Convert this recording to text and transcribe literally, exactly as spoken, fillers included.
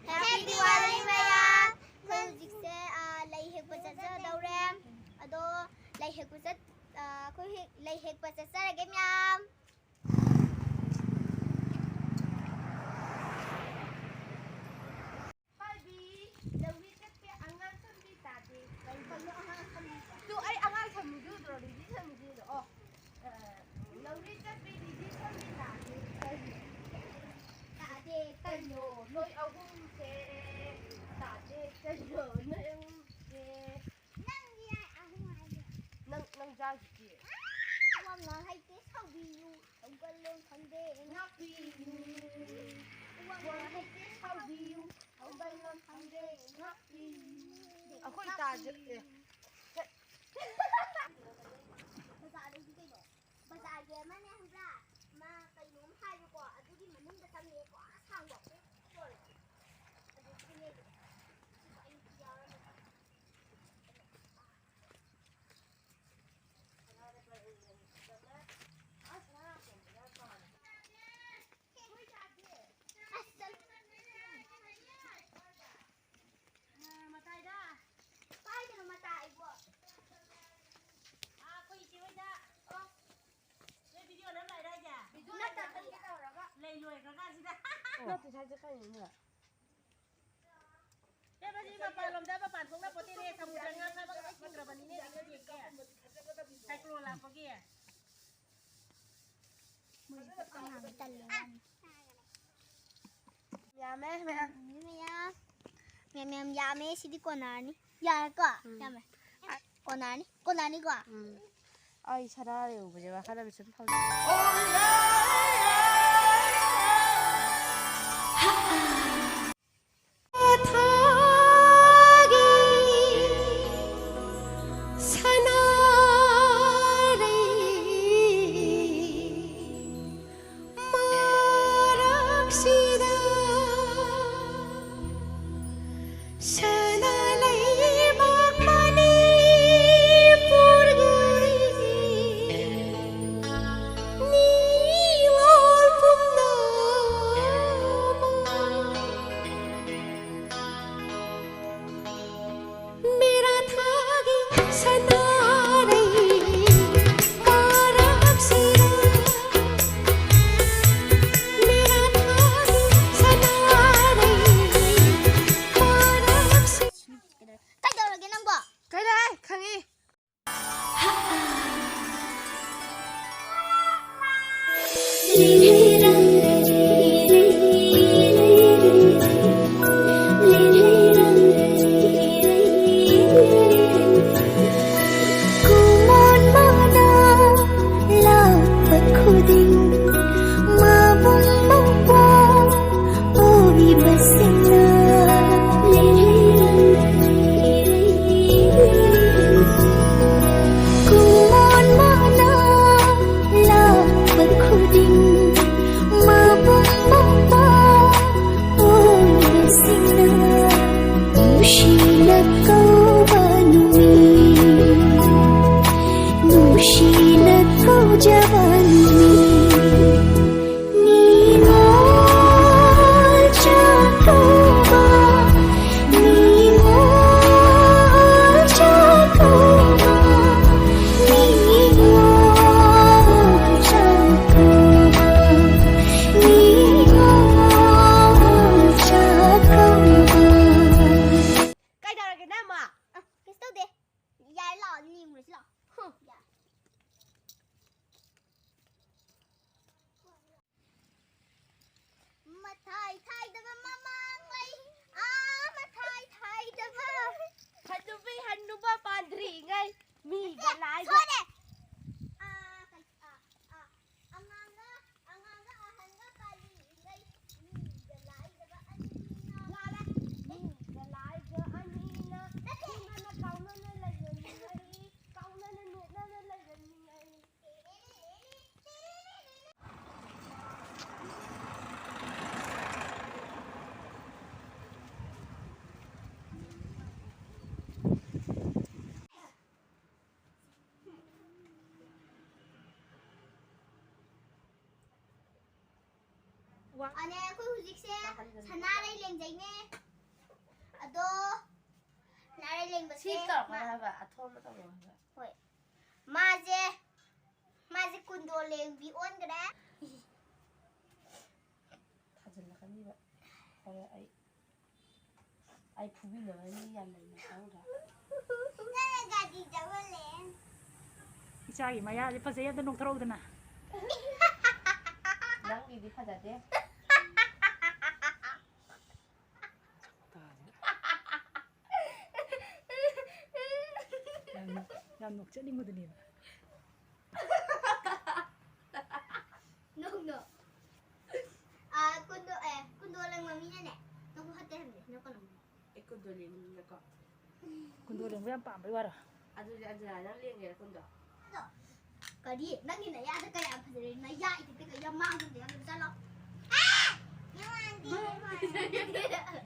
Happy Diwali, ꯃꯌꯥꯝ! ꯑꯩꯈꯣꯏ ꯍꯧꯖꯤꯛꯁꯦ, ꯑ, ꯂꯩ ꯍꯦꯛꯄ ꯆꯠꯆꯗꯧꯔꯦ꯫ ꯑꯗꯣ ꯂꯩ ꯍꯦꯛꯄ ꯆꯠ-, ꯑ, ꯑꯩꯈꯣꯏ ꯍꯦꯛ-, ꯂꯩ ꯍꯦꯛꯄ ꯆꯠꯆꯔꯒꯦ, ꯃꯌꯥꯝ꯫ ꯄꯥꯏꯕꯤ, ꯂꯧꯔꯤ ꯆꯠꯄꯤ ꯑꯉꯥꯡ ꯊꯝꯕꯤ ꯇꯥꯗꯦ꯫ ꯀꯩꯅꯣ ꯑꯉꯥꯡ ꯊꯝꯕꯤ? ꯇꯨ, ꯑꯩ ꯑꯉꯥꯡ ꯊꯝꯕꯤꯗꯨ ꯎꯗ꯭ꯔꯣ? ꯔꯤꯗꯤ ꯊꯝꯕꯤꯗꯨ ꯎꯗ꯭ꯔꯣ? ꯑꯣ, ꯑ, ꯂꯧꯔꯤ ꯆꯠꯄꯤ ꯔꯤꯗꯤ ꯊꯝꯕꯤ ꯇꯥꯗꯦ꯫ ꯀꯩꯅꯣ? ꯇꯥꯗꯦ, ꯀꯩꯅꯣ? ꯀꯩꯅꯣ? ꯅꯣꯏ ꯑꯍꯨꯝꯁꯦ ꯇꯥꯗꯦ꯫ ꯀꯩꯅꯣ? ꯅꯣꯏ ꯑꯍꯨꯝꯁꯦ꯫ ꯅꯪꯗꯤ ꯌꯥꯏ, ꯑꯍꯨꯝ ꯍꯥꯏꯗꯣ꯫ ꯅꯪ, ꯅꯪ ꯆꯥꯈꯤꯗꯤ? ꯋꯥ ꯉꯥꯡ ꯍꯩꯇꯦ, ꯁꯥꯎꯕꯤꯌꯨ꯫ ꯍꯧꯒꯠꯂꯣ ꯈꯪꯗꯦ, ꯉꯥꯛꯄꯤꯌꯨ꯫ ꯋꯥ ꯉꯥꯡ ꯍꯩꯇꯦ, ꯁꯥꯎꯕꯤꯌꯨ꯫ ꯍꯧꯒꯠꯂꯣ ꯈꯪꯗꯦ, ꯉꯥꯛꯄꯤꯌꯨ꯫ ꯑꯩꯈꯣꯏ ꯇꯥꯖ-, ꯑꯦ꯫ ꯕꯖꯥꯔꯗꯒꯤ ꯀꯩꯅꯣ? ꯕꯖꯥꯔꯒꯤ ꯑꯃꯅꯦ ꯈꯪꯕ꯭ꯔꯥ? ꯃꯥ ꯀꯩꯅꯣꯝ ꯍꯥꯏꯕꯀꯣ, ꯑꯗꯨꯒꯤ ꯃꯅꯨꯡꯗ ꯆꯪꯉꯦ, ꯄꯨꯔꯥ ꯁꯥꯡꯕ꯫ ꯑꯗꯨ ꯈꯪꯉꯦ ꯑꯗꯨꯗꯤ꯫ ꯑꯗꯨꯒ ꯑꯩ ꯌꯥꯎꯔꯝꯃꯦ꯫ ꯃꯇꯥꯏꯗ꯫ ꯀꯥꯏꯗꯅꯣ ꯃꯇꯥꯏꯕꯣ? ꯑꯥ, ꯑꯩꯈꯣꯏ ꯏꯆꯦ ꯍꯣꯏꯗ꯫ ꯑꯣ꯫ ꯅꯣꯏ ꯚꯤꯗꯤꯑꯣ ꯅꯝ ꯂꯥꯛꯏꯔꯣ ꯍꯥꯏꯁꯦ? ꯚꯤꯗꯤꯑꯣ ꯅꯠꯇꯦ, ꯅꯝꯒꯦ ꯇꯧꯔꯒ꯫ ꯂꯩ ꯂꯣꯏꯈ꯭ꯔꯀꯥꯟꯁꯤꯗ꯫ ꯅꯠꯇꯦ, ꯁ꯭ꯋꯥꯏꯗ ꯀꯩꯅꯣ? ꯏꯕꯦꯝꯃ, ꯁꯤ ꯃꯄꯥꯟꯂꯣꯝꯗ ꯃꯄꯥꯟ ꯊꯣꯛꯅ ꯄꯣꯠꯇꯦꯅꯦ, ꯁꯃꯨꯗ꯭ꯔ ꯉꯥ ꯐꯥꯕꯒ ꯂꯣꯏ ꯁꯤꯈ꯭ꯔꯕꯅꯤꯅꯦ, ꯍꯧꯖꯤꯛ ꯍꯧꯖꯤꯛ꯫ ꯁꯥꯏꯀ꯭ꯂꯣꯟ ꯂꯥꯛꯄꯒꯤ꯫ ꯃꯣꯏꯁꯦ ꯄꯣꯠ ꯊꯥꯡꯕ ꯇꯜꯂꯦ ꯃꯥꯅꯤ꯫ ꯌꯥꯝꯃꯦ, ꯃꯌꯥꯝ꯫ ꯃꯌꯥꯝ, ꯃꯌꯥꯝ, ꯃꯌꯥꯝ ꯌꯥꯝꯃꯦ, ꯁꯤꯗꯤ ꯀꯣꯟꯅꯔꯅꯤ꯫ ꯌꯥꯔꯦꯀꯣ? ꯎꯝ꯫ ꯌꯥꯝꯃꯦ꯫ ꯀꯣꯟꯅꯔꯅꯤ, ꯀꯣꯟꯅꯔꯅꯤꯀꯣ? ꯎꯝ꯫ ꯑꯩ ꯁꯅꯥꯔꯩ ꯎꯕꯁꯦ ꯋꯥꯈꯜ ꯑꯃ ꯁꯨꯝ ꯐꯥꯎꯖꯩ꯫ ꯊꯥꯒꯤ ꯁꯅꯥꯔꯩ ꯃꯔꯛꯁꯤꯗ ꯁꯅꯥ ꯅꯨꯡꯁꯤꯅ ꯀꯧꯕ ꯅꯨꯃꯤꯠ, ꯅꯨꯡꯁꯤꯅ ꯀꯧꯖꯕ ꯅꯨꯃꯤꯠ, ꯅꯤꯉꯣꯜ ꯆꯥꯛꯀꯧꯕ, ꯅꯤꯉꯣꯜ ꯆꯥꯛꯀꯧꯕ, ꯅꯤꯉꯣꯜ ꯆꯥꯛꯀꯧꯕ, ꯅꯤꯉꯣꯜ ꯆꯥꯛꯀꯧꯕ꯫ ꯀꯩꯗꯧꯔꯒꯦ, ꯅꯪ ꯑꯃ? ꯑ, ꯀꯩꯁꯨ ꯇꯧꯗꯦ꯫ ꯌꯥꯔꯦ, ꯂꯥꯛꯑꯣ, ꯂꯦꯡꯉꯨꯔꯁꯤ ꯂꯥꯛꯑꯣ꯫ ꯍꯨꯝ, ꯌꯥꯔꯦ꯫ ꯃꯊꯥꯏ ꯊꯥꯏꯗꯕ ꯃꯃꯥꯡꯉꯩ, ꯑꯥ, ꯃꯊꯥꯏ ꯊꯥꯏꯗꯕ꯫ ꯍꯅꯨꯕꯤ ꯍꯅꯨꯕ ꯄꯥꯟꯗ꯭ꯔꯤꯉꯩ, ꯃꯤꯒ ꯅꯠꯇꯦ, ꯂꯥꯏꯒ꯫ ꯁꯣꯏꯔꯦ꯫ ꯑꯥ, ꯀꯩ-, ꯑꯥ, ꯑꯥ, ꯑꯉꯥꯡꯒ, ꯑꯉꯥꯡꯒ ꯑꯍꯟꯒ ꯄꯥꯜꯂꯤꯉꯩ, ꯃꯤꯒ ꯂꯥꯏꯒ ꯑꯅꯤꯅ꯫ ꯂꯥꯜꯂꯦ꯫ ꯃꯤꯒ ꯂꯥꯏꯒ ꯑꯅꯤꯅ ꯅꯠꯇꯦ꯫ ꯅꯨꯡꯉꯥꯏꯅ ꯀꯥꯎꯅꯅ ꯂꯩꯔꯝꯃꯤꯉꯩ, ꯀꯥꯎꯅꯅ ꯅꯣꯛꯅꯅ ꯂꯩꯔꯝꯃꯤꯉꯩ꯫ ꯑꯅꯦ, ꯑꯩꯈꯣꯏ ꯍꯧꯖꯤꯛꯁꯦ ꯁꯅꯥꯔꯩ ꯂꯦꯡꯖꯩꯅꯦ꯫ ꯑꯗꯣ ꯁꯅꯥꯔꯩ ꯁꯤ ꯂꯦꯡꯕꯁꯦ ꯇꯧꯔꯛꯀꯅꯣ ꯃꯥ-, ꯍꯥꯏꯕ, ꯑꯊꯣꯝꯕ ꯇꯧꯔꯛꯑꯣ ꯍꯥꯏꯕ꯫ ꯍꯣꯏ꯫ ꯃꯥꯁꯦ, ꯃꯥꯁꯦ ꯀꯨꯟꯗꯣ ꯂꯦꯡꯕꯤ ꯑꯣꯟꯈ꯭ꯔꯦ꯫ ꯊꯥꯖꯤꯜꯂꯛꯀꯅꯤꯕ꯫ ꯍꯣꯔꯦꯟ ꯑꯩ, ꯑꯩ ꯐꯨꯕꯤꯅꯕ ꯃꯤ ꯌꯥꯝ ꯂꯩꯅ ꯈꯪꯗ꯭ꯔꯥ? ꯅꯪꯅ ꯒꯥꯔꯤ ꯊꯧꯍꯜꯂꯦ꯫ ꯏꯆꯥꯒꯤ ꯃꯌꯥꯁꯦ ꯐꯖꯩ, ꯑꯝꯇ ꯅꯣꯛꯊꯣꯔꯛꯎꯗꯅ꯫ ꯅꯪꯒꯤꯗꯤ ꯐꯖꯗꯦ꯫ ꯌꯥꯝ ꯅꯣꯛ-, ꯌꯥꯝ ꯅꯣꯛꯆꯅꯤꯡꯕꯗꯨꯅꯦꯕ꯫ Knock, knock. ꯑꯥ, ꯀꯨꯟꯗꯣ, ꯑꯦ, ꯀꯨꯟꯗꯣ ꯂꯪꯕ ꯃꯤꯅꯅꯦ, ꯅꯪꯕꯨ ꯐꯠꯇꯦ ꯍꯥꯏꯕꯅꯦ, ꯅꯣꯛꯀꯅꯨ꯫ ꯑꯩ ꯀꯨꯟꯗꯣ ꯂꯦꯡꯅꯤꯡꯉꯦꯀꯣ꯫ ꯀꯨꯟꯗꯣ ꯂꯦꯡꯕ ꯌꯥꯝ ꯄꯥꯝꯕꯩ ꯋꯥꯔꯣ? ꯑꯗꯨꯗꯤ ꯑꯟꯖꯅꯥ ꯅꯪ ꯂꯦꯡꯒꯦꯔꯥ ꯀꯨꯟꯗꯣ? ꯀꯔꯤ? ꯅꯪꯒꯤ ꯅꯌꯥꯗ ꯀꯌꯥꯝ ꯐꯖꯔꯦ? ꯅꯌꯥ ꯏꯊꯤꯛꯇ ꯀꯩ ꯌꯥꯝ ꯃꯥꯡꯗꯣꯏꯅꯣ? ꯌꯥꯝ ꯆꯠꯂꯣ꯫ ꯑꯥ! ꯌꯥꯝ ꯃꯥꯡꯗꯦ, ꯌꯥꯝ ꯃꯥꯡꯗꯦ꯫